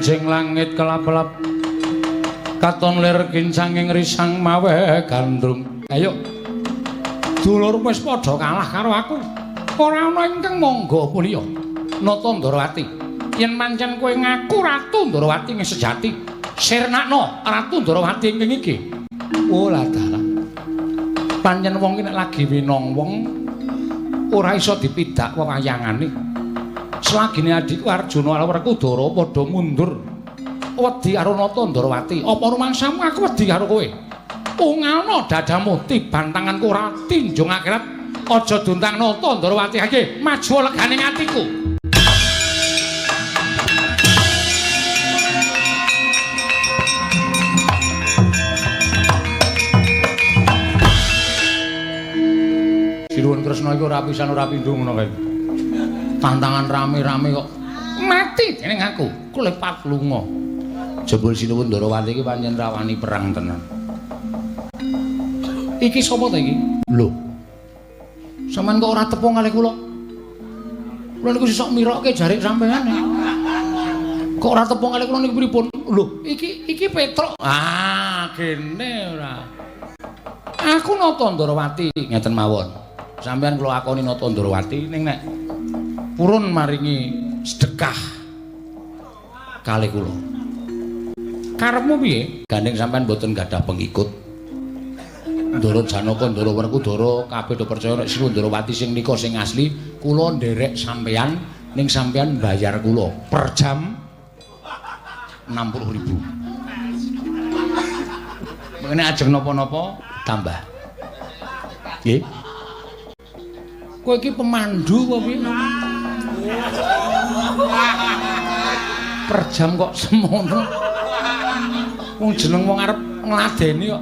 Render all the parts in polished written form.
Enjing langit kelap-kelap katon lir kincanging risang mawe gandrung. Ayo dulur wis padha kalah karo aku. Ora ana ingkang mangga mulya. Nata Ndarawati, yen pancen kowe ngaku Ratu Ndarawati ing sejati, sirnakno Ratu Ndarawati ingkang iki. Oh lah dalah. Pancen wong iki nek lagi winong wong ora iso dipidak wewayangane. Selagine adikku Arjuna karo Werkudara padha mundur wedi karo Nata Ndarawati. Apa rumangsamu aku wedi karo kowe? Ungalno dadamu tiban tanganku ora tinjung akhirat. Aja duntang Nata Ndarawati iki maju legane atiku. Sinuwun Kresna iku ora pisan ora pindho ngono kae. Tantangan rame-rame kok mati dening aku, klepat lunga. Jebul Sinuwun Ndarawati iki pancen rawani perang tenan. Iki sapa ta iki? Lho. Sampeyan kok ora tepung kalih kula? Kula niku sesuk mirokke jarik sampeyan. Kok ora tepung kalih kula niku pripun? Lho, iki Petruk. Ah, gene ora. Aku Nata Ndarawati ngeten mawon. Sampeyan kula akoni Nata Ndarawati ning nek purun maringi sedekah kalih kula. Karepmu piye? Gandeng sampeyan mboten gadah pengikut. Ndara Janaka, Ndara Werkudara kabeh do percaya nek Sri Ndarawati sing nika sing asli, kula nderek sampeyan ning sampeyan bayar kula per jam 60.000. Mengene ajeng napa-napa tambah. Nggih. Kowe iki pemandu apa piye? Per jam kok semono. Wong jeneng wong arep ngladeni kok.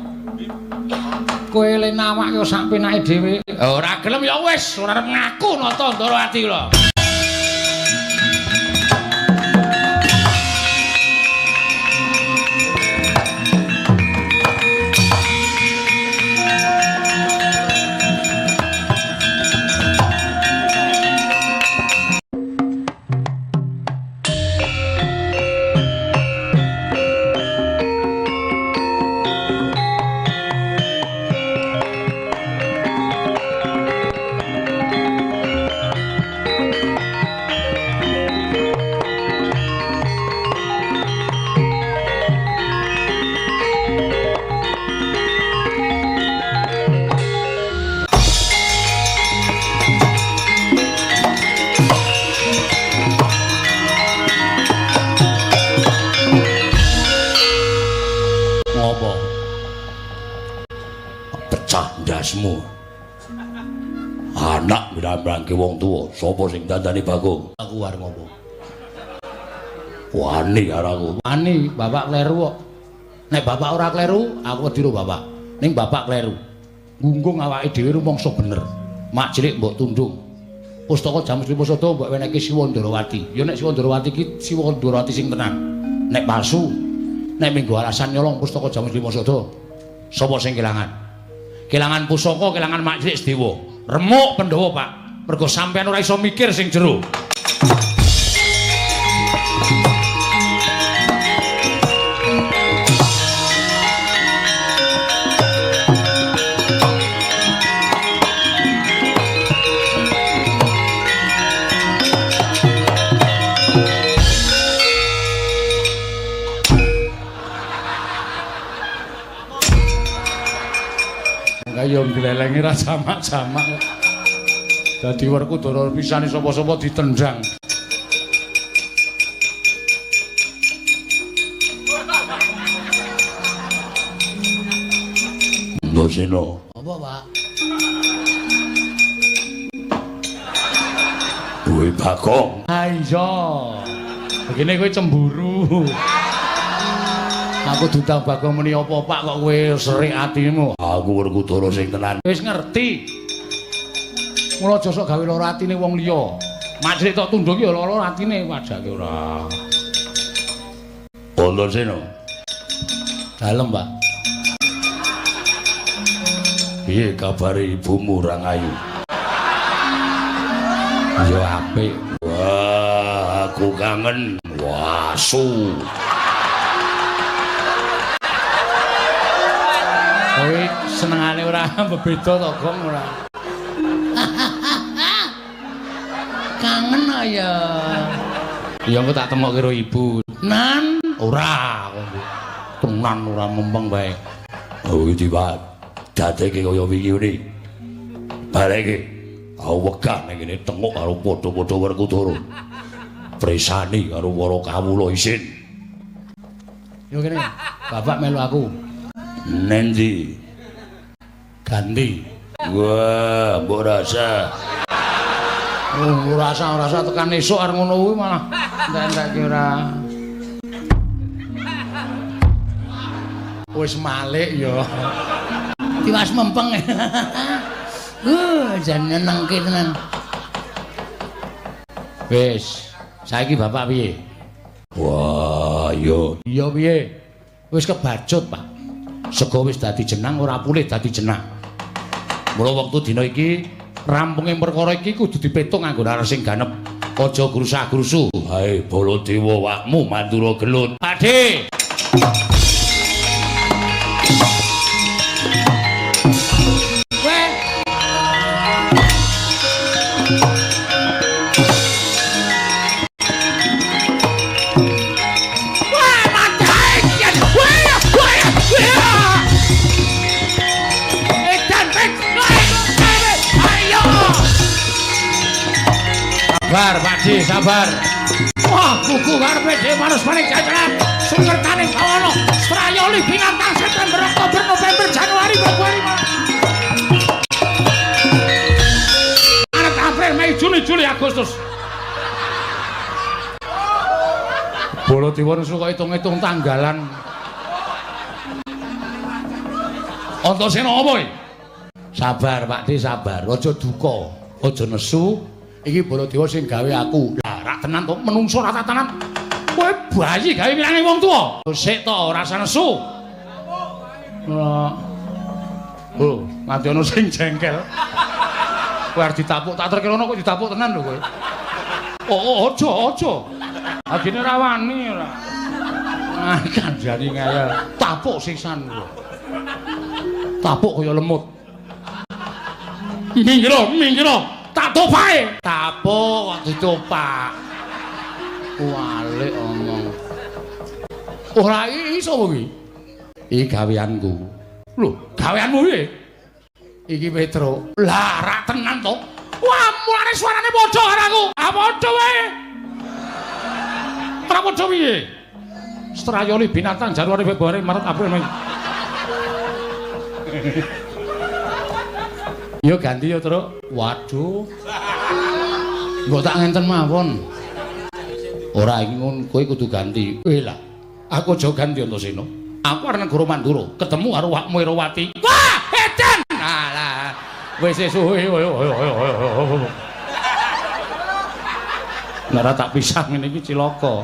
Kowe le nawake sak penake dhewe. Ora gelem ya wis, ora arep ngaku Nata Ndarawati kula. Ngopo? Pecah ndasmu. Anak mbrambangke wong tuwa, sapa sing dandani Bagong? Aku arep ngopo? Wani karo aku. Wani, bapak kleru kok. Nek bapak ora kleru, aku wedi ro bapak. Ning bapak kleru. Gunggung awake dhewe rumangsa bener. Mak cilik mbok tundung. Pustaka Jamus Lima Sada mbok wenehke Siwa Ndarawati. Ya nek Siwa Ndarawati iki Siwa Ndarawati sing tenan. Nek palsu, nek minggu alasan nyolong pustaka Jamus Lima Sada, sapa sing kelangan? Kelangan pusaka, kelangan mak cilik Sedewa. Remuk Pandhawa, Pak. Mergo sampeyan ora iso mikir sing jero. Kaya nglelengi ra jamak-jamak. Dadi Werkudara pisane sapa-sapa ditendang. Ndosena. Apa, Pak? Duwe Bagong. Ha iya. Begini kowe cemburu. Aku diundang Bagong muni apa, Pak, kok kowe serik atimu? Aku Werkudara sing tenan. Wis ngerti. Mula aja sok gawe lara atine wong liya. Mak cilik tok tunduk ya lara atine wajake ora. Antasena. Dalem, Pak. Piye kabare ibumu Rangayu? Ya apik. Wah, aku kangen. Wah, Asu. Kowe senengane ora bebeda to, Gong ora. Kangen ya. Ya engko tak temokke karo ibu. Nan ora tenan ora mempeng bae. Oh iki Pak, dadeke kaya wingi ngene. Baleke aku wegah ning kene tengok karo padha-padha Werkudara. Presani karo para kawula isin. Yo kene, bapak melu aku. Nendi? Ganti. Wah, mbok rasa. Oh, ora rasa tekan esuk arep ngono kuwi malah entek-entekke ora. Wis malik ya. Tiwas mempeng. Jan nyenengke tenan. Wis, saiki bapak piye? Wah, yo. Iya piye? Wis kebacut, Pak. Sego wis dadi jenang ora pulih dadi jenang. Mula wektu dina iki rampunge perkara iki kudu dipetung nganggo laras sing ganep. Aja grusah-grusu. Hae Baladewa wakmu Mandura gelut. Pakde. Sabar, Pakde, sabar. Wah, kuku karepe dhewe manus manik jajaran. Sukertaning bawana, Strayoli binatang September, Oktober, November, Januari, Februari, Maret. Maret, April, Mei, Juni, Juli, Agustus. Baladewa nesu kok hitung-hitung tanggalan. Antasena apa iki? Sabar, Pakde, sabar. Aja duka, aja nesu. Iki Baladewa sing gawe aku. Lah, rak tenan to, menungso ora tenan. Kowe bayi gawe milange wong tuwa. Sik to, ora usah nesu. Oh, nganti ana sing jengkel. Kowe arep ditapuk, tak terkira kok ditapuk tenan lho kowe. Oh, aja, aja. Agene ora wani ora. Ah, kandhani ngayal. Tapuk sisan kowe. Tapuk kaya lemut. Minggir, minggir. Tak topae. Tapuk kok ditopak. Walik omong. Ora iso kuwi. Iki gaweanku. Lho, gaweanmu piye? Iki Petro. Lah, rak tenan to. Wah, mulane suarane padha karo aku. Ah, padha wae. Ora padha piye? Strayoli binatang Januari, Februari, Maret, April, Mei. Yo ganti yo, Truk. Waduh. Mbok tak ngenten mawon. Ora iki ngono, kowe kudu ganti. Lah, aku aja ganti Antasena. Aku arep negara Mandura, ketemu karo Wakmu Irawati. Wah, edan. Alah. Wis suwe. Nek ora tak pisah ngene iki cilaka.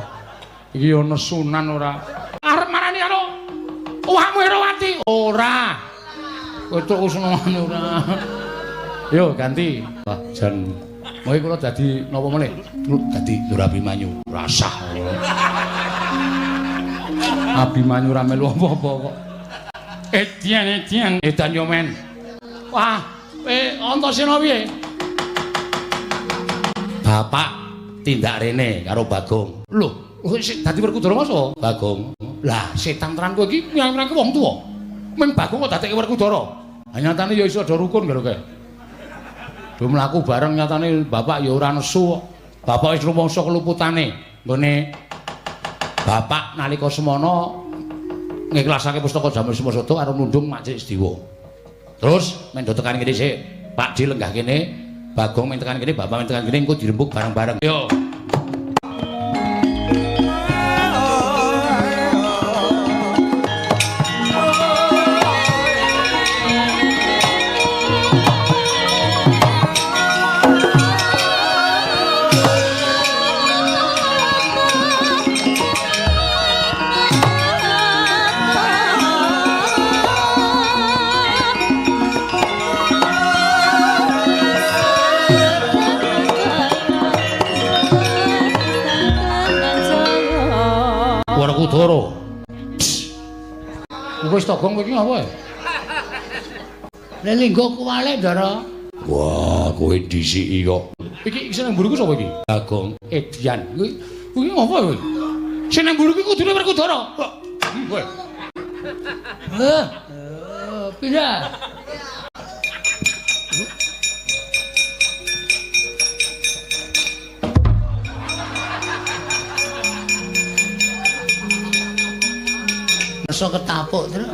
Iki yo nesunan ora. Arep marani karo Wakmu Irawati. Ora. Kowe tok senengane ora. Yo ganti. Wah, jan moe kula dadi napa meneh? Dadi Lur Abimanyu. Rasah. Abimanyu ora melu apa-apa kok. Edian, edian, edan yo men. Wah, Antasena piye? Bapak tindak rene karo Bagong. Lho, sik dadi Werkudara masa? Bagong. Lah, setan tenan kowe iki nyang-nyangke wong tuwa. Men Bagong kok dadekke Werkudara. Ha nyatane ya iso do rukun karo kae. Do mlaku bareng nyatane bapak ya ora nesu kok. Bapak wis rumangsa keluputane nggone bapak nalika semono ngikhlasake pustaka Jamur Sumosada karo nundung Mak Cik Sediwa. Terus mendo tekan kene sik, Pak Di lenggah kene, Bagong men tekan kene, bapak men tekan kene engko dirembug bareng-bareng. Yo. Werkudara. Wis to gong kowe iki apa? Lah linggo kuwalik, Ndara. Wah, kowe dhisiki kok. Iki sing nang mburiku sapa iki? Bagong Edian. Kuwi kuwi ngapa kowe? Sing nang mburiku kudune Werkudara. Kowe. Heh. Pindah. Masa ketapuk terus.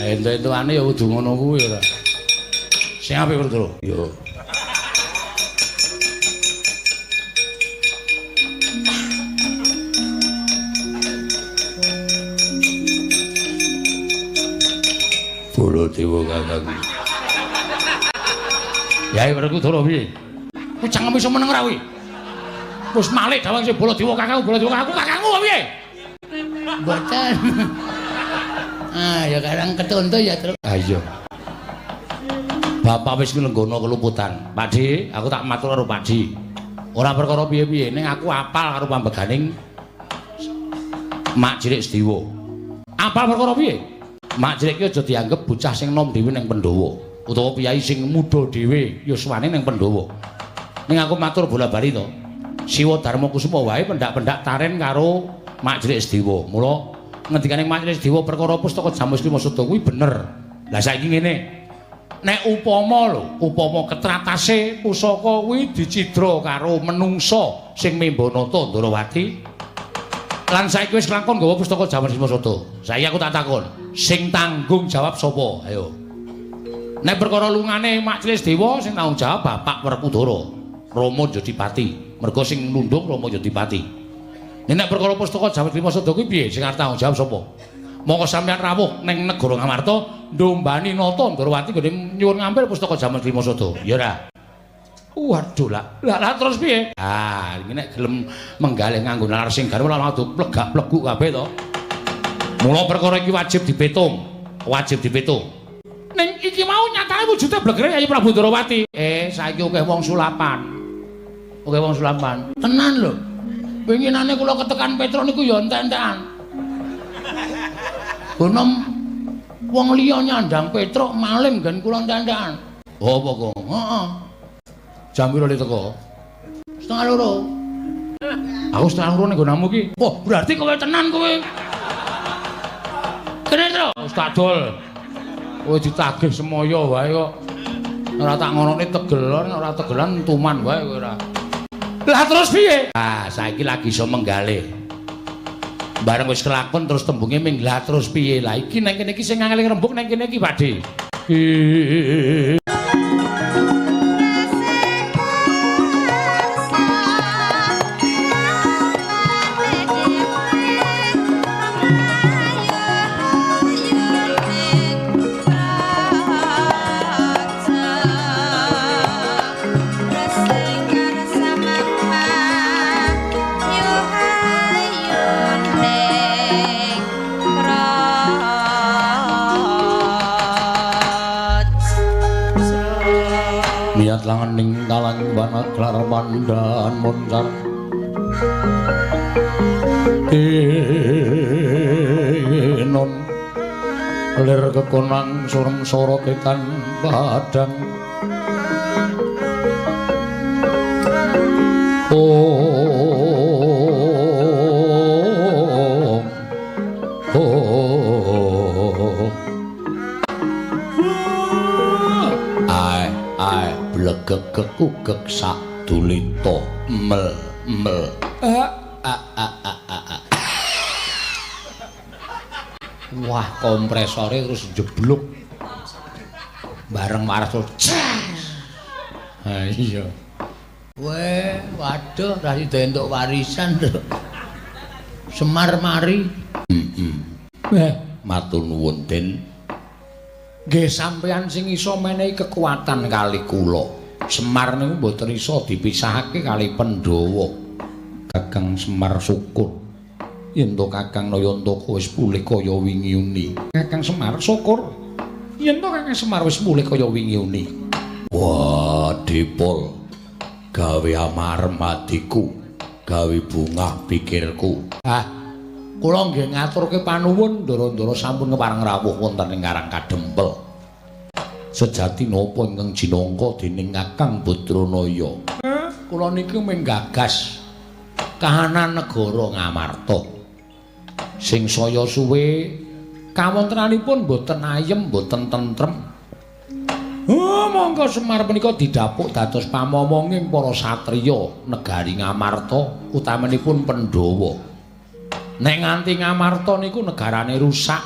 Entuk-entukane ya kudu ngono kuwi ora. Sing apik Werkudara. Yo. Baladewa kakangku. Yai Werkudara piye? Kowe cangkem iso meneng ora kuwi? Wis malik dawang sing Baladewa kakangku, Baladewa kakangku, kakangku piye? Mboten. Ah, ya kadang ketonto ya terus. Ah iya. Bapak wis nglenggono keluputan. Pakdi, aku tak matur karo Pakdi. Ora perkara piye-piye, ning aku apal karo pambeganing Mak Cilik Sediwa. Apal perkara piye? Mak Cilik ki aja dianggep bocah sing nom dhewe ning Pandhawa utawa piyai sing muda dhewe yuswane ning Pandhawa. Ning aku matur bola-bali to. Siwa Darma Kusuma wae pendak-pendak taren karo Mak Cilik Sediwa. Mula ngendikane Mak Cilik Sediwa perkara pustaka Jamus Lima Sada kuwi bener. Lah saiki ngene. Nek upama lho, upama ketratase pusaka kuwi dicidra karo menungsa sing membanata Ndrawati. Lan saiki wis kelakon nggawa pustaka Jamus Lima Sada. Saiki aku tak takon, sing tanggung jawab sapa? Ayo. Nek perkara lungane Mak Cilik Sediwa sing tanggung jawab Bapak Werkudara, Rama Jodipati. Mergo sing nundung Rama Jodipati. Nek perkara pustaka Jamus Lima Sada kuwi piye? Sing arep tanggung jawab sapa? Monggo sampeyan rawuh ning negara Ngamarta ndombani nata Ndrawati nggone nyuwun ngambil pustaka Jamus Lima Sada. Ya ora? Waduh lah. Lah terus piye? Ah, iki nek gelem menggalih nganggo nalar sing garwa malah plegak-pleguk kabeh to. Mula perkara iki wajib dipitung. Wajib dipitung. Ning iki mau nyatane wujude blegere Yayi Prabu Ndrawati. Saiki akeh wong sulapan. Akeh wong sulapan. Tenan lho. Winginane kula ketekan Petro niku ya entek-entekan. Bonom wong liya nyandang Petruk maling nggen kula entek-entekan. Oh, apa kok? Heeh. Jam piro le teko? 1:30. Aku 1:30 ning nggonamu iki. Wah, berarti kowe tenan kowe. Kene, Tru. Wis tak dol. Kowe ditagih semoyo wae kok. Ora tak ngonone tegelan, ora tegelan tuman wae kowe ora. Lah terus piye? Ah, saiki lagi iso menggalih. Bareng wis kelakon terus tembunge ming lah terus piye? Lah iki nang kene iki sing angel rembug nang kene iki, Pakde. Niat langening talang wanaklar pandan moncar Enon lir kekonang surem soroketan padang Om Om Ai ai blegegekugek sak dulita mel mel a a a a a. Wah, kompresore terus jeblok. Bareng waras terus. Ha iya. Weh, waduh, ra sida entuk warisan to. Semar mari. Heeh. Matur nuwun, Den. Nggih sampeyan sing iso menehi kekuatan kali kula. Semar niku mboten iso dipisahake kali Pandhawa. Kakang Semar syukur yen to Kakang Nayantaka wis pulih kaya wingi uni. Kakang Semar syukur yen to Kakang Semar wis pulih kaya wingi uni. Wah, Dipol gawe amarem atiku. Gawe bungah pikirku. Ah, kula nggih ngaturke panuwun ndara-ndara sampun kepareng rawuh wonten ing Karang Kadempel. Sejati napa ingkang jinangka dening Kakang Badranaya? Kula niki mung gagas kahanan negara Ngamarta. Sing saya suwe kawontenanipun boten ayem, boten tentrem. Oh, monggo Semar punika didhapuk dados pamomonging para satriya negari Ngamarta, utamanipun Pandhawa. Nek nganti Ngamarta niku negarane rusak,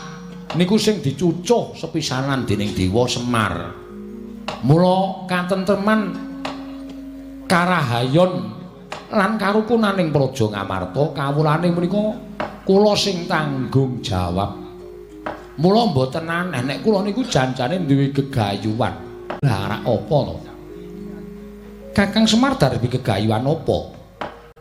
niku sing dicucuh sepisanan dening Dewa Semar. Mula katentreman, karahayon lan karukunaning Praja Ngamarta kawulane menika kula sing tanggung jawab. Mula mboten aneh nek kula niku janjane duwe gegayuhan. Lah arak apa to? Kakang Semar darbi gegayuhan apa?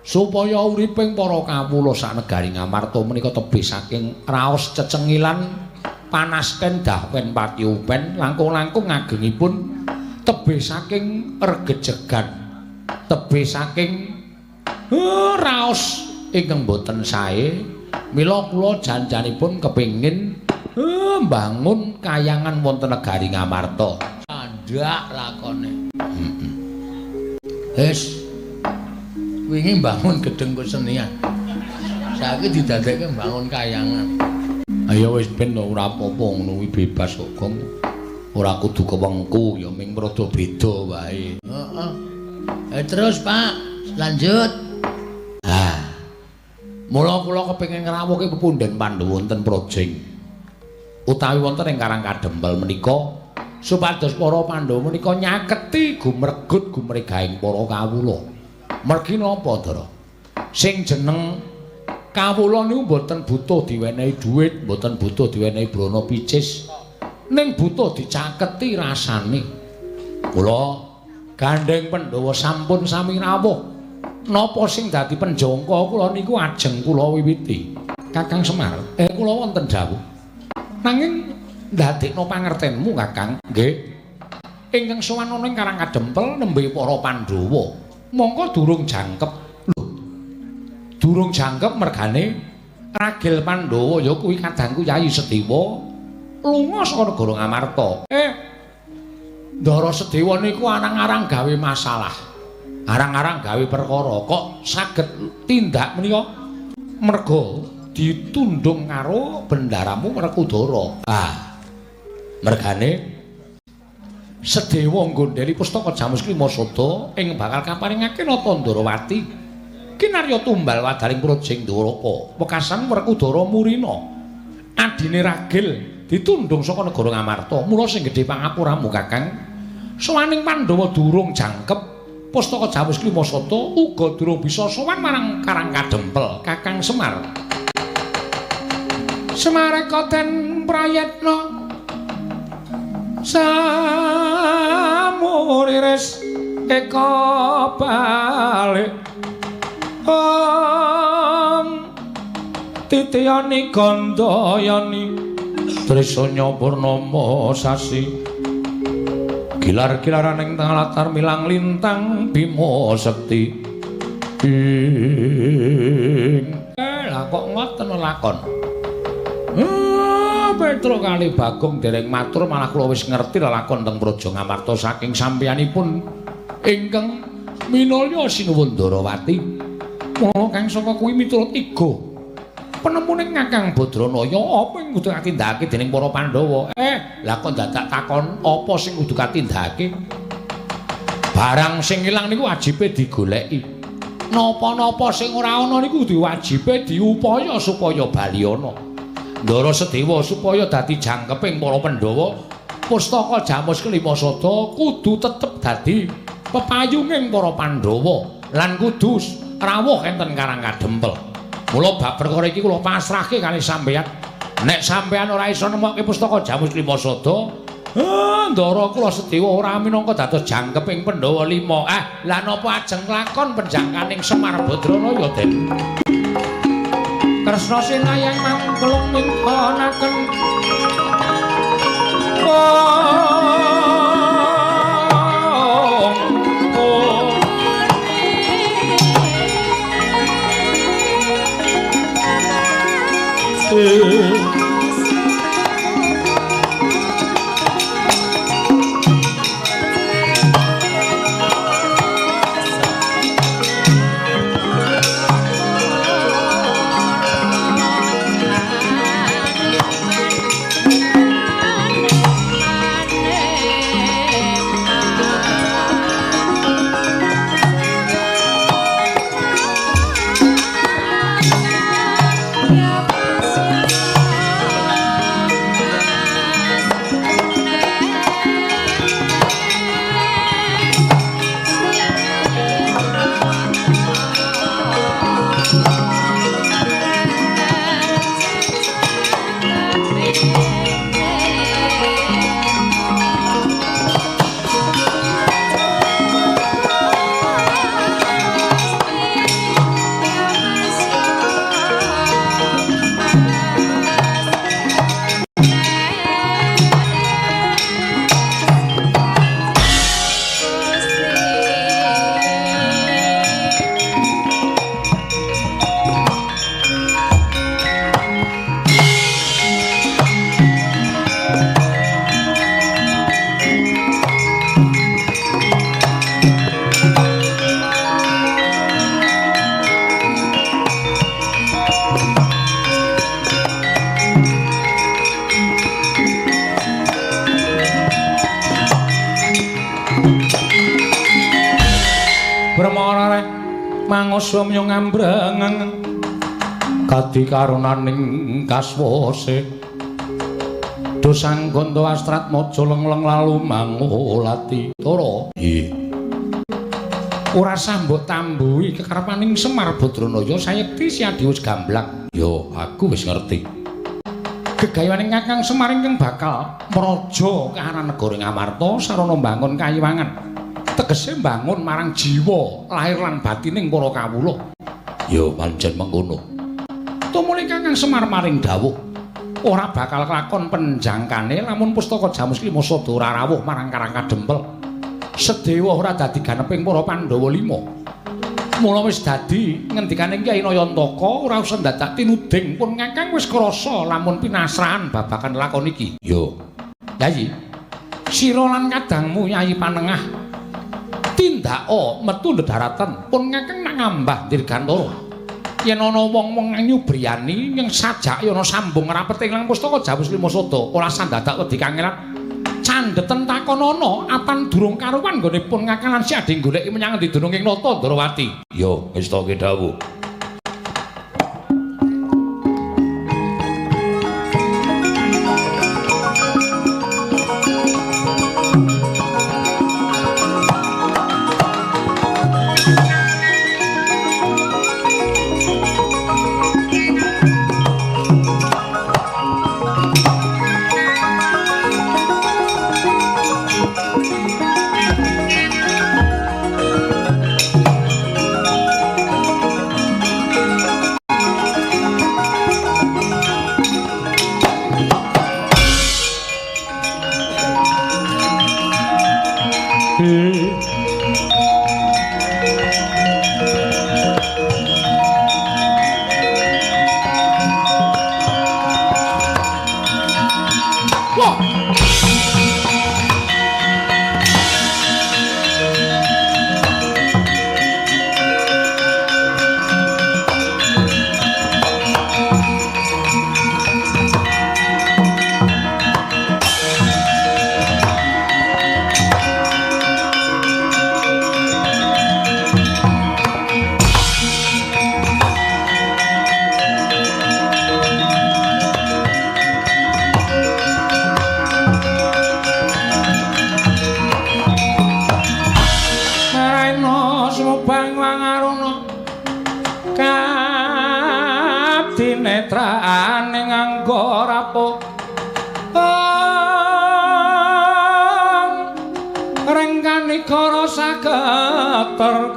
Supaya uriping para kawula sak negari Ngamarta menika tebih saking raos cecengilan panasten dahwen patiupen langkung-langkung ngagengipun tebih saking regejegan, tebih saking raos ingkang boten sae. Mila kula janjanipun kepengin mbangun kayangan wonten negari Ngamarta. Candhak lakone. Wis wingi mbangun gedeng kesenian. Saiki didadekke mbangun kayangan. Ayo wis ben ora apa-apa ngono kuwi bebas kok, Gong. Ora kudu kewengku ya ming rada beda wae. Heeh. Terus Pak, lanjut. Ah. Mula kula kepengin ngrawuhke pepundhen Pandhawa wonten Projeng. Utawi wonten ing Karang Kadempel menika supados para Pandhawa menika nyaketi gumregut gumregahing para kawula. Mergi napa, Ndara? Sing jeneng kawula niku mboten butuh diwenehi dhuwit, mboten butuh diwenehi brana picis. Ning butuh dicaketi rasane. Kula gandheng Pandhawa sampun sami rawuh. Napa sing dadi penjangka kula niku ajeng kula wiwiti. Kakang Semar, kula wonten dawuh. Nanging ndadekno pangertenmu, Kakang. Nggih. Ingkang sowan ana ing Karang Kadempel nembe para Pandhawa. Mongko durung jangkep. Lho. Durung jangkep mergane ragil Pandhawa ya kuwi kadangku Yayi Sedewa lunga saka negara Ngamarta. Ndara Sedewa niku arang-arang gawe masalah. Arang-arang gawe perkara kok saged tindak menika merga ditundung karo bendaramu Werkudara. Ah. Mergane Sedewa nggondheli pustaka Jamus Klima Sada ing bakal kaparingake Nata Ndrawati. Kinarya tumbal wadaring Projeng Dwaraka. Wekasan Werkudara murina. Adine ragil ditundung saka negara Ngamarta. Mula sing gedhe pangapuramu, Kakang. Sowaning Pandhawa durung jangkep pustaka Jamus Klima Sada uga durung bisa sowan marang Karang Kadempel. Kakang Semar. Semareka den prayetna samuriris eka balik om titiyani gandayani trisanya purnama sasi gilar-gilaran ing tengah latar milang lintang bima sekti ing. Lah kok ngoten lakon? Petro kali Bagong dereng matur malah kula wis ngerti lelakon teng Praja Ngamarta saking sampeyanipun ingkang minulya sinuwun Ndarawati. Mula kang saka kuwi miturut iga penemune Kakang Badranaya apa ing kudu katindakake dening para Pandhawa? Lah kok dadak takon apa sing kudu katindakake? Barang sing ilang niku wajibe digoleki. Napa-napa sing ora ana niku kudu wajibe diupaya supaya bali ana. Ndara Sedewa supaya dadi jangkeping para Pandhawa, pustaka Jamus Kelima Sada kudu tetep dadi pepayunging para Pandhawa lan kudu rawuh enten Karang Kadempel. Mula bab perkara iki kula pasrahke kalih sampeyan. Nek sampeyan ora iso nemokke pustaka Jamus Kelima Sada, Ndara kula Sedewa ora minangka dados jangkeping Pandhawa 5. Lah napa ajeng lakon penjangkaning Semar Badranaya, Den? Kresna sinayang mangkelung mintonaken ong ong. Mangosum yo ngambreng kadi karunaning kaswase dosang gondo astrat maja lengleng lalu mangulati Tara. Nggih. Ora sah mbok tambuhi kekarepaning Semar Badranaya sayekti Siadi wis gamblang. Yo, aku wis ngerti. Gegayaning Kakang Semar ingkang bakal mraja kahanan negara Ngamarta sarana mbangun kayiwangan. Tegese mbangun marang jiwa lahir lan batining para kawula. Ya pancen mengkono. Tumuli Kakang Semar maring dawuh ora bakal kelakon penjangkane lamun pustaka Jamus Lima Sada ora rawuh marang Karang Kadempel. Sedewa ora dadi ganeping para Pandhawa lima. Mula wis dadi ngendikane Kyai Nayantaka ora usah dadak tinuding pun Kakang wis krasa lamun pinasrahan babagan lakon iki. Ya. Yayi, sira lan kadangmu Yayi Panengah tindaka metu ndheratan pun Kakang nak ngambah dirgantara. Yen ana wong-wong nyubriyani ing sajake ana sambung rapet ing pustaka Jamus Lima Sada ora sandadak wedi kangelan. Candheten takon ana apan durung karuwan nggone pun Kakang lan Siadi goleki menyang endi dunung ing Nata Ndrawati. Ya wis ta ki dawuh.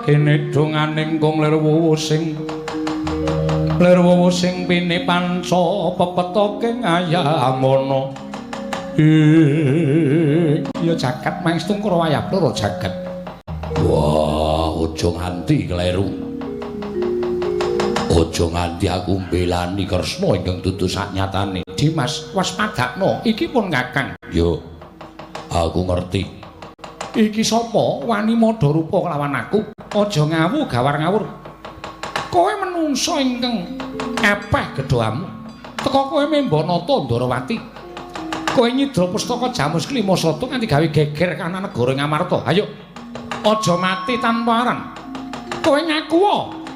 Kene donganing kung lir wuwu sing pini panca pepetoke ngayamana. Ya jagat mangestungkara wayah loro jagat. Wah, aja nganti kleru. Aja nganti aku mbelani Kresna ingkang dudu saknyatane. Dimas, waspadakno, iki pun Kakang. Yo. Aku ngerti. Iki sapa wani madha rupa kelawan aku? Aja ngawu gawar ngawur. Kowe menungsa ingkang epeh gedhamu. Teka kowe memba Nata Ndarawati. Kowe nyidra pustaka Jamus Klima Sata nganti gawe geger kana negara Ngamarta. Ayo. Aja mati tanpa aran. Kowe ngaku,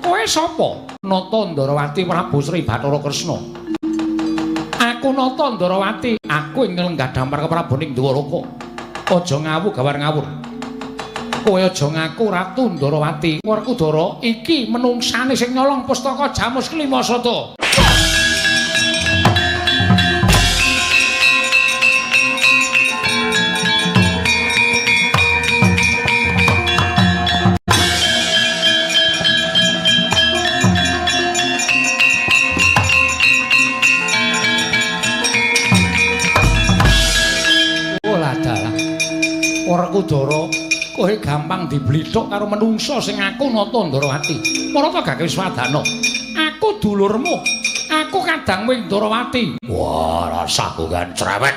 kowe sapa? Nata Ndarawati Prabu Sri Bathara Kresna. Aku Nata Ndarawati, aku ing lenggah dampar Prabu ning Dwaraka. Aja ngawu gawar ngawur. Kowe aja ngaku Ratu Ndarawati. Werkudara iki menungsane sing nyolong pustaka Jamus Klima Sata. Werkudara, kowe gampang diblithuk karo menungsa sing ngaku Nata Ndarawati. Marata gak wiswadana. Aku dulurmu. Aku kadang wing Ndarawati. Wah, rasah bukan cerewet.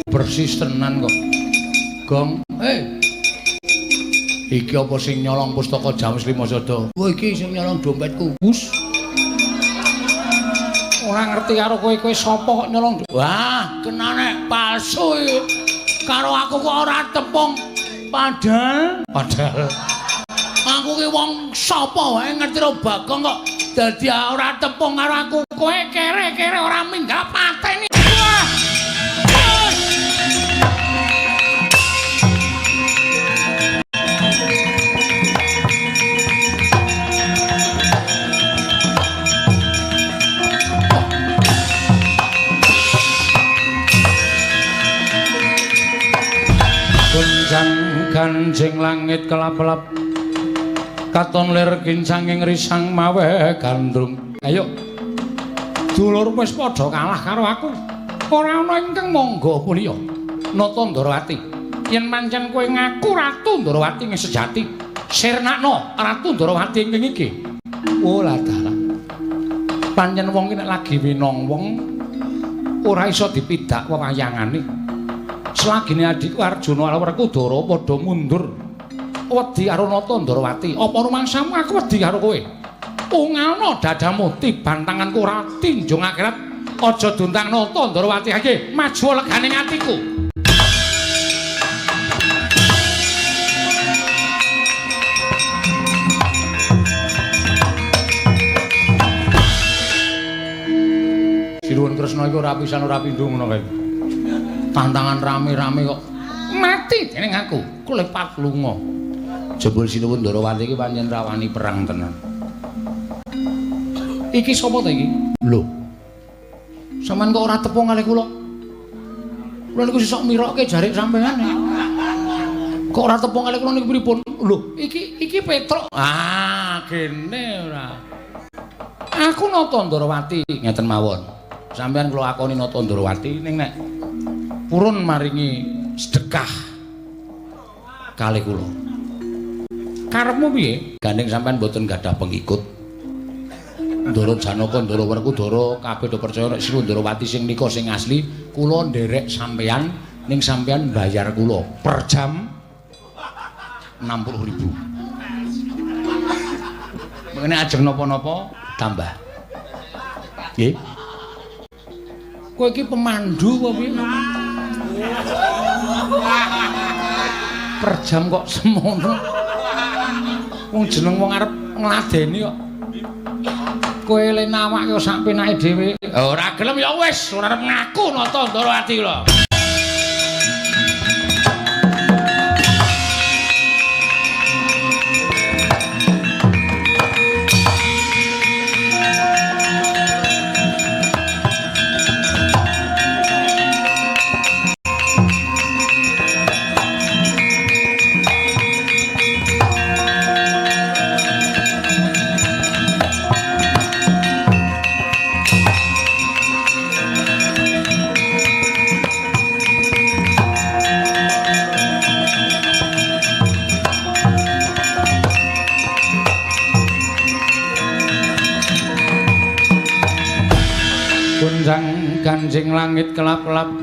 Persis tenan kok. Gong, iki apa sing nyolong pustaka Jamus Lima Sada? Wah, iki sing nyolong dompetku. Wus. Ora ngerti karo kowe, kowe sapa kok nyolong? Wah, kenane palsu iki. Karo aku kok ora tepung. Padahal aku ki wong sapa wae ngerti ro Bagong kok dadi ora tepung karo aku. Kowe kere-kere ora minggah pateni. Wah. Gonjang ganjing langit kelap-kelap, katon lir kincanging risang mawe gandrung. Ayo dulur wis padha kalah karo aku. Ora ana ingkang mangga puliya. Nata Ndarawati, yen pancen kowe ngaku Ratu Ndarawati ing sejati, sirnakno Ratu Ndarawati ingkang iki. Oh lah dalah. Pancen wong iki nek lagi winong wong ora iso dipidak wewayangane. Selagine adikku Arjuna karo Werkudara padha mundur wedi karo Nata Ndarawati. Apa rumangsamu aku wedi karo kowe? Ungalno dadamu tiban tanganku ora tinjung akhirat. Aja duntang Nata Ndarawati iki maju legane atiku. Sinuwun Kresna iku ora pisan ora pindho ngono kae. Tantangan rame-rame kok mati dening aku, klepat lunga. Jebul Sinuwun Ndarawati iki pancen rawani perang tenan. Iki sapa ta iki? Lho. Sampeyan kok ora tepung kalih kula? Kula niku sesuk mirokke jarik sampeyan. Kok ora tepung kalih kula niku pripun? Lho, iki Petruk. Ah, gene ora. Aku Nata Ndarawati ngeten mawon. Sampeyan kula akoni Nata Ndarawati ning nek purun maringi sedekah Kalih kula. Karepmu piye? Gandeng sampean mboten gadah pengikut. Ndara Janaka, Ndara Werkudara kabeh do percaya nek Sri Ndrawati sing nika sing asli, kula nderek sampean ning sampean bayar kula per jam 60.000. Mengene ajeng napa-napa tambah. Nggih. Kowe iki pemandu apa piye? Per jam kok semono. Wong jeneng wong arep ngladeni kok. Kowe le nawak yo sak penake dhewe. Ora gelem ya wis, ora arep ngaku nata Ndrawati kula. Kancing langit kelap-kelap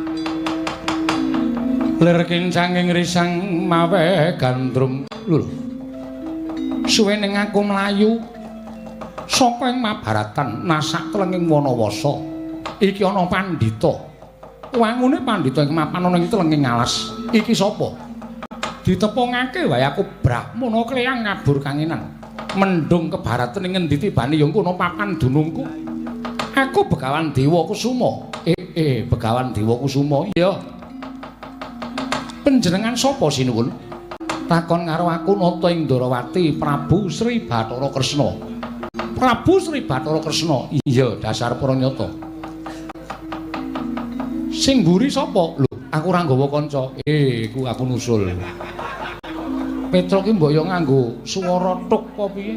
lir kincanging risang mawe gandrung. Lho, suwene aku mlayu saka ing Mabaratan nasak telenging Wanawasa. Iki ana pandhita. Wangune pandhita ing mapan ana ing telenging alas. Iki sapa? Ditepungake wae aku Brahmana kleyang ngabur kanginan. Mendung kebaratan ing ngendi tibane ya kono papan dunungku. Aku Begawan Dewa Kusuma. Begawan Dewa Kusuma. Iya. Panjenengan sapa sinuwun? Takon karo aku nata ing Ndrawati Prabu Sri Bathara Kresna. Prabu Sri Bathara Kresna. Iya, dasar pranyata. Sing mburi sapa? Lho, aku ora nggawa kanca. Iku aku nusul. Petruk ki mbok yo nganggo swara tuk apa piye?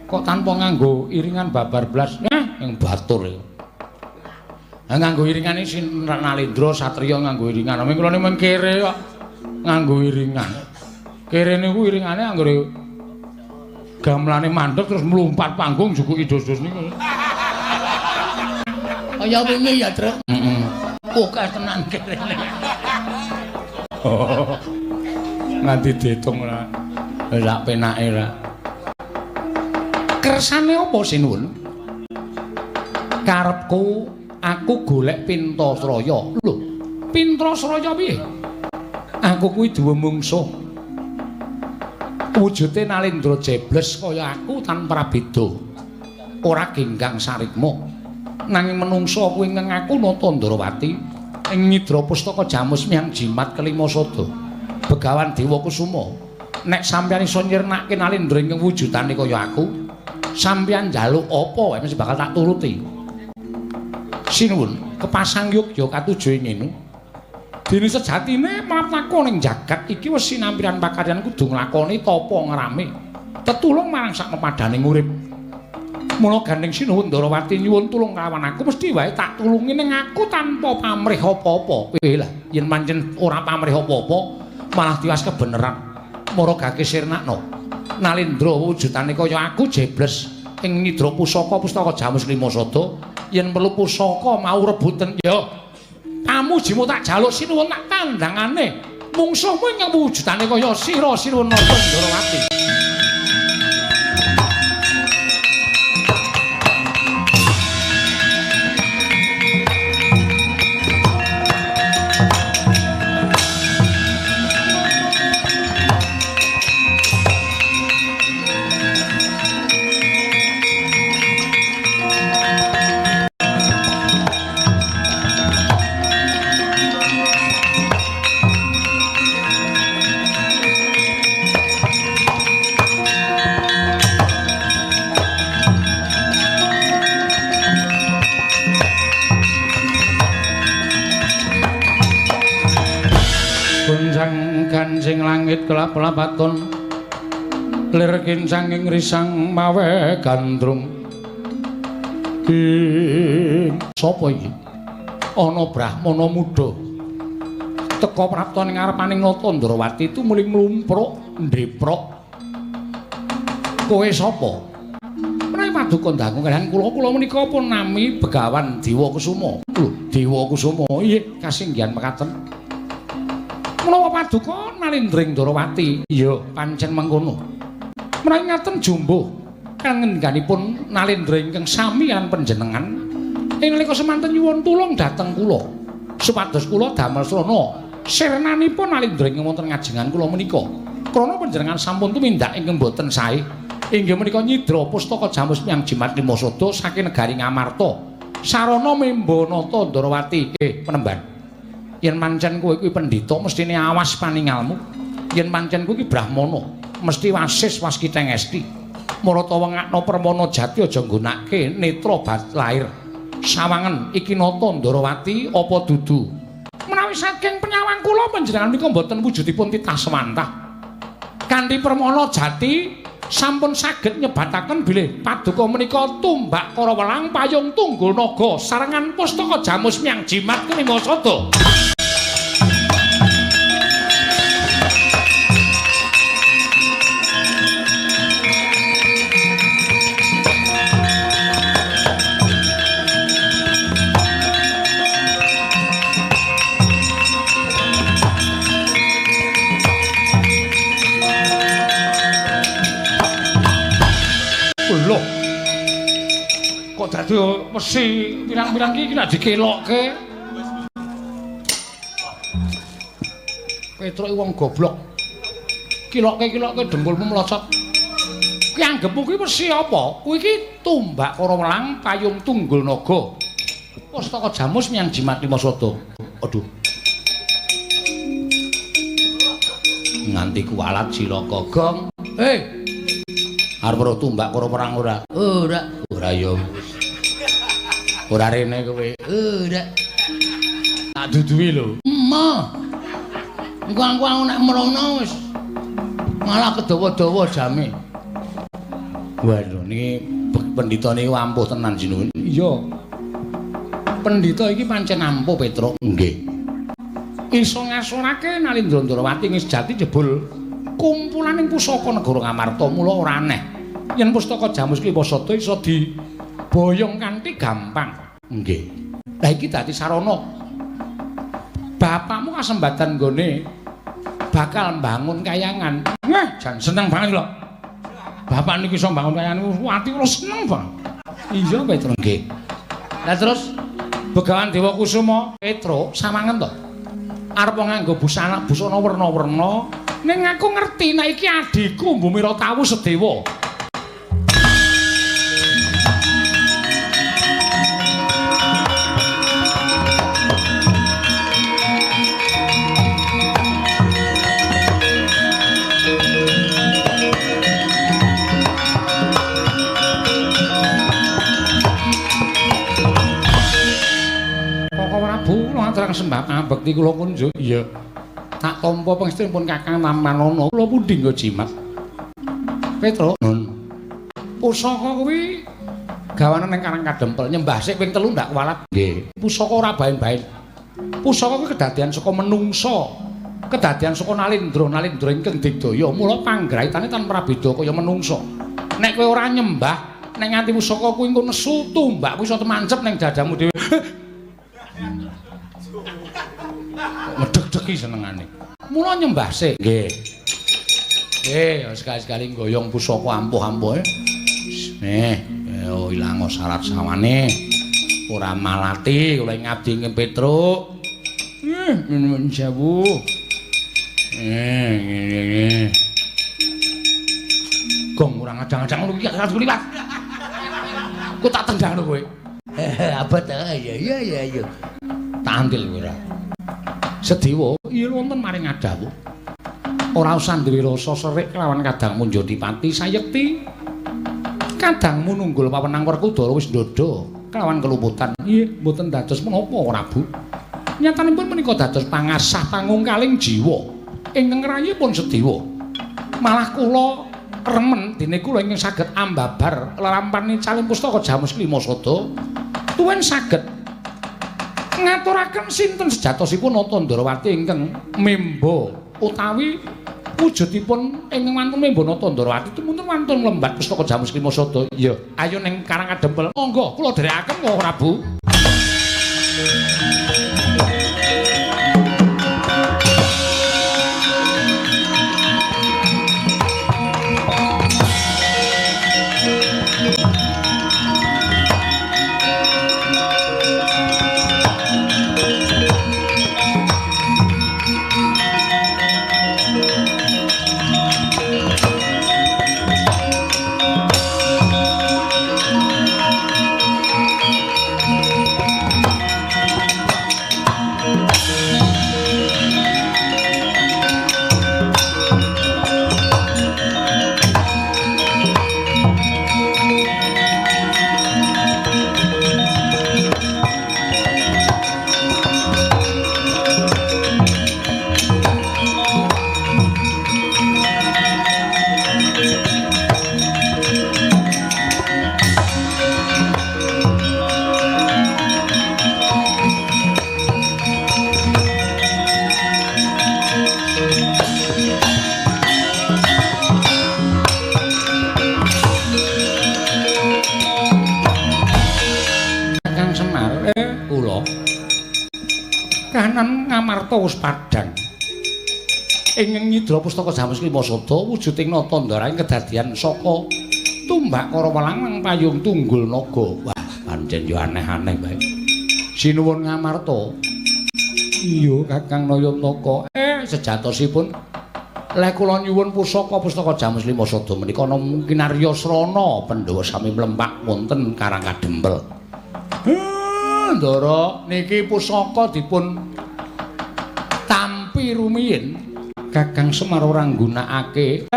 Kok tanpa nganggo iringan babar blas? Yang batur ya. Nganggo iringane sin Nalendra Satriya nganggo iringan. Ming kula mung kere kok nganggo iringan. Kere niku iringane anggere gamelane mandeg terus mlumpat panggung jukuki dos-dos niku. Kaya wingi ya, Truk. Heeh. Oke tenan kerene. Nganti diitung ora. Ora penake ora. Kersane apa sinuwun? Karepku aku golek Pintasraya. Lho, Pintasraya piye? Aku kuwi duwe mungsuh. Wujude Nalendra jebles kaya aku tanpa beda. Ora genggang sarikma. Nanging menungsa kuwi ngengaku nata Ndrawati ing nyidra pustaka jamus miyang jimat kelima sada. Begawan Dewa Kusuma, nek sampeyan iso nyirnake Nalendra ing wujudane kaya aku, sampeyan njaluk apa wae mesti bakal tak turuti. Sinuwun, kepasang yogya katuju ing ngene. Dene sejatine mlaku ning jagat iki wis sinampiran pakaryan kudu nglakoni tapa ngrame. Tetulung marang sak pepadaning urip. Mula gandeng sinuwun Ndrawati nyuwun tulung kawan aku mesti wae tak tulungi ning aku tanpa pamrih apa-apa. Kowe lah yen pancen ora pamrih apa-apa malah tiwas kebeneran. Maragake sirnakno. Nalendra wujudane kaya aku jebles ing nyidra pusaka pustaka jamus lima sada yen perlu pusaka mau rebuten ya. Pamujimu tak jaluk sinuwun tak tandangane mungsuhmu ingkang wujudane kaya sira sinuwun Nata Ndrawati. Kancing langit kelap-lapaton lir kincanging risang mawe gandrung. Ing sapa iki? Ana brahmana muda. Teka prapta ning ngarepaning Nata Ndrawati tumuli mlumpruk ndheprok. Kowe sapa? Menawi paduka dangu kaliyan kula, kula menika pun nami Begawan Dewa Kusuma. Lho, Dewa Kusuma, inggih kasinggihan mekaten. Menawa paduka Nalendra Ndrawati, iya pancen mengkono. Menawi ngaten jumbuh kangendikanipun Nalendra ingkang sami lan panjenengan ing nalika semanten nyuwun tulung dhateng kula supados kula damel srana sirnanipun Nalendra ingkang wonten ngajengan kula menika. Krana panjenengan sampun tumindak ingkang boten sae, inggih menika nyidra pustaka Jamus Miang Jimat Lima Sada saking negari Ngamarta. Sarana memba Nata Ndrawati. Penemban. Yen pancen kowe kuwi pendhita mestine awas paningalmu. Yen pancen kowe iki brahmana, mesti wasis waskita ngesti. Marata wengakna permana jati aja nggunake netra bat lair. Sawangen iki Nata Ndrawati apa dudu? Menawi saking penyawang kula panjenengan menika mboten wujudipun titah sewantah. Kanthi permana jati sampun saged nyebataken bilih paduka menika tumbak kara welang payung tunggul naga sarengan pustaka Jamus Miang Jimat Kelima Sada. Lho. Kok dadi wesi pirang-pirang iki nek dikelokke. Petruk wong goblok. Kilokke-kilokke dengkulmu mlocot. Kuwi anggepmu kuwi wesi apa? Kuwi iki tumbak kara welang payung tunggul naga. Pustaka Jamus Miang Jimat Lima Sada. Aduh. Nganti kuwalat cilaka gong. Hei. Arep ora tumbak karo perang ora? Ora. Ora ya wis. Ora rene kowe. Ora. Tak duduhi lho. Emoh. Engko aku nek mrono wis malah kedawa-dawa jame. Waduh niki pendhita niku ampuh tenan sinuwun. Iya. Pendhita iki pancen ampuh Petruk. Nggih. Iso ngasorake Nalendra Ndrawati ing sejati jebul kumpulaning pusaka negara Ngamarta, mula ora aneh yen pustaka Jamus Kelima Sada iso diboyong kanthi gampang. Nggih. Lah iki dadi sarana bapakmu kasembatan nggone bakal mbangun kayangan. Wah, jan seneng banget lho. Bapak niki iso mbangun kayangan, ati kula seneng banget. Iya, Petruk. Nggih. Lah terus Begawan Dewa Kusuma, Petruk samangen to. Arep nganggo busana busana werna-werna. Ning aku ngerti nek iki adhiku Bumira Tawu Sedewa. Koko Prabu kula aturang sembah pangabekti kula kunjuk. Iya. Tak tampa pangestunipun Kakang Tamanana kula pundi nggo jimat. Petruk, nun. Pusaka kuwi gawanan ning Karang Kadempel nyembah sik ping 3 ndak kuwalat. Nggih. Pusaka ora baen-baen. Pusaka kuwi kedadian saka menungsa. Kedadian saka Nalendra, Nalendra ingkang digdaya. Mula panggraitane tan prabeda kaya menungsa. Nek kowe ora nyembah, nek nganti pusaka kuwi engko nesu tumbak kuwi iso temancep ning dadamu dhewe. Medhek-dheki senengane. Mula nyembah sik. Nggih. Nggih, sekali-sekali nggoyong pusaka ampuh-ampuhe. Nih, ilang syarat sawane. Ora malati kula ngabdi ing Petruk. Nyuwun sewu. Ngene. Gong ora ngadang-adang ngono iki aku liwat. Ku tak tendang kowe. Abot ya ya ya ya. Tak antil kowe ora. Sedewa, iya wonten maring adawuh. Ora usah duwe rasa serik kelawan kadangmu Njodipati sayekti. Kadangmu nunggul pawenang Werkudara wis ndodha kelawan keluputan. Nggih, mboten dados menapa Prabu. Nyatanipun menika dados pangasah pangungkaling jiwa ingkang ngrayipun Sedewa. Malah kula remen dene kula ingkang saged ambabar lelampaning calim pustaka Jamus Lima Sada tuwin saged Ngaturaken sinten sejatosipun Nata Ndrawati ingkang memba utawi wujudipun ingkang wonten memba Nata Ndrawati tumunten wonten lembat pustaka Jamus Klima Sada. Iya, ayo ning Karang Kadempel. Monggo kula dherekaken kok Prabu. Kahanan Ngamarta wis padhang. Ing nyidra pustaka Jamus Klima Sada wujuding nata ndaraing kedadian saka tumbak Karawelang lan payung tunggul naga. Wah, pancen yo aneh-aneh bae. Sinuwun Ngamarta. Iya, Kakang Nayantaka. Sejatosipun lek kula nyuwun pusaka pustaka Jamus Klima Sada menika namung kinarya srana Pandhawa sami mlempak wonten Karang Kadempel. Ndara niki pusaka dipun tampi rumiyin Kakang Semar ora nggunakake.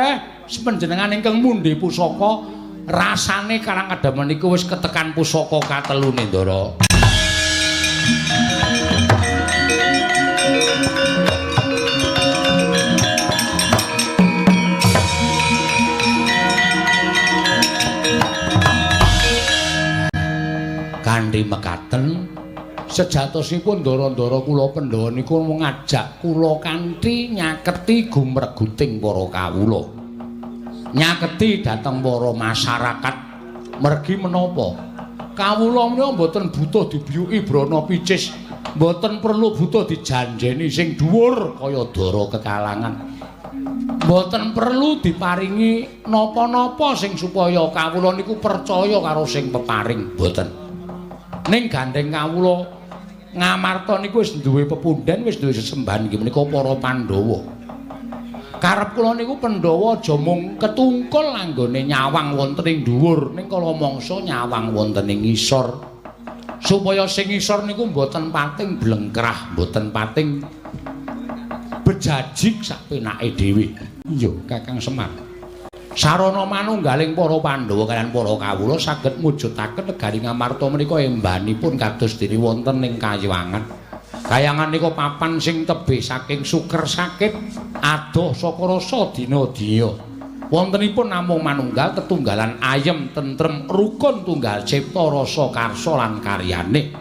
Panjenengan ingkang mundhi pusaka rasane Karang Kadempel niku wis ketekan pusaka katelune Ndara. Kanthi mekaten sejatosipun ndara-ndara kula Pandhawa niku ngajak kula kanthi nyaketi gumreguting para kawula. Nyaketi dhateng para masyarakat. Mergi menapa? Kawula menika mboten butuh dibiyuki brana picis, mboten perlu butuh dijanjeni sing dhuwur kaya dara kekalangan. Mboten perlu diparingi napa-napa sing supaya kawula niku percaya karo sing peparing, mboten. Ning gandeng kawula Ngamarta niku wis duwe pepundhen, wis duwe sesembahan inggih menika para Pandhawa. Karep kula niku Pandhawa aja mung ketungkul anggone nyawang wonten ing dhuwur, ning kala mangsa nyawang wonten ing ngisor. Supaya sing ngisor niku mboten pating blengkrah, mboten pating bejajik sak penake dhewe. Iya, Kakang Semar. Sarana manunggaling para Pandhawa kaliyan para kawula saged mujudaken negari Ngamarta menika embanipun kados dene wonten ing Kayangan. Kayangan nika papan sing tebih saking suker sakit adoh saka rasa dina-dina. Wontenipun namung manunggal tetunggalan ayem tentrem rukun tunggal cipta rasa karsa lan karyane.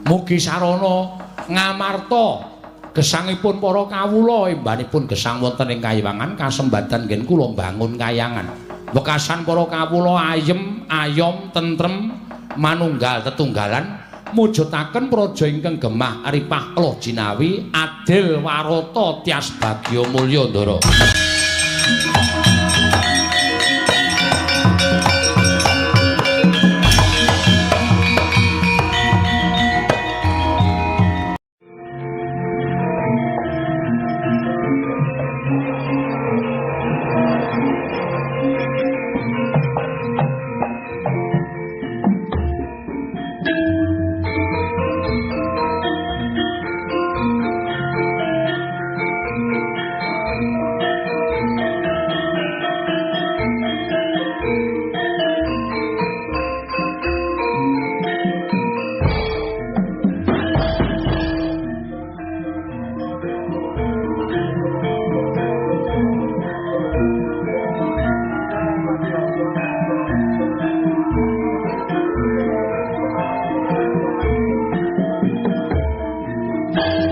Mugi sarana Ngamarta gesangipun para kawula embanipun gesang wonten ing Kayangan kasembadan ngen kula mbangun kayangan. Wekasan para kawula ayem, ayom, tentrem, manunggal tetunggalan mujudaken praja ingkang gemah ripah loh jinawi adil warata tias bagya mulya Ndara. Thank you.